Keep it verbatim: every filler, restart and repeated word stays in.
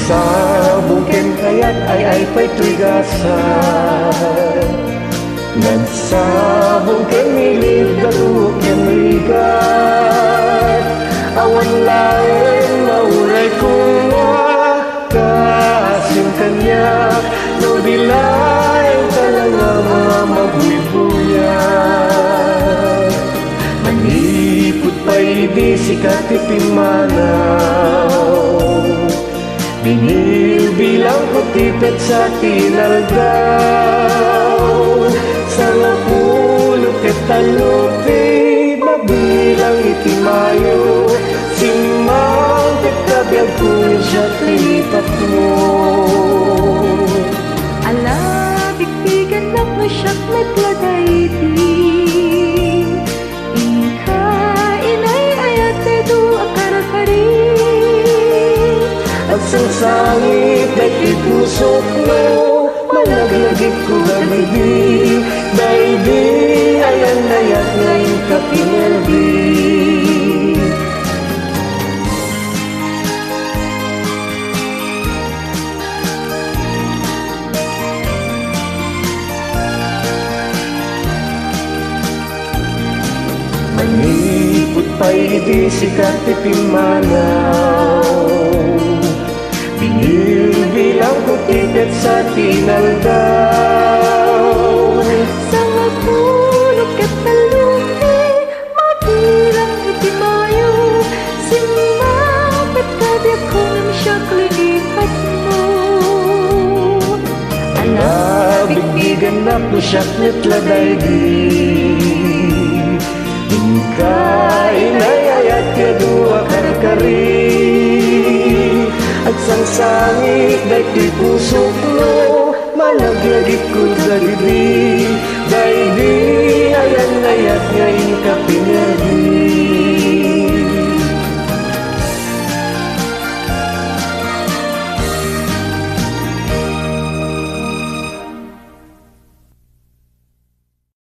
Sabong ken kayat, ay-ay pay toy gasat. Nagsabong ken milib, daduak ken rigat. Awan laeng mauray koma, kasim kaniak, no bilaeng ka la nga mamabuybuyag. Manipud pay idi sika ti pimmanaw, binibilangko ti petsa ti inaldaw. Sangapulo ket tallo ti mabilang iti Mayo, simmangpet ta biagko ngem siak ti lipatmo. Ala, bigbigennak no siak met la daydi. Inka, inay, ayat ti adu a karkari. Agsangsangit daytoy pusok no malaglagipko dagidi. Daydi, ayan-ayat nga inka pineldi. Manipud pay idi sika ti pimmanaw, binibilangko ti petsa ti inaldaw. Sangapulo ket tallo ti mabilang iti Mayo, simmangpet ta biagko ngem siak linipatmo. Ala, bigbigennak no siak met la daydi. Inka, inay, ayat ti adu a karkari. Agsangsangit daytoy pusok no malaglagipko dagidi.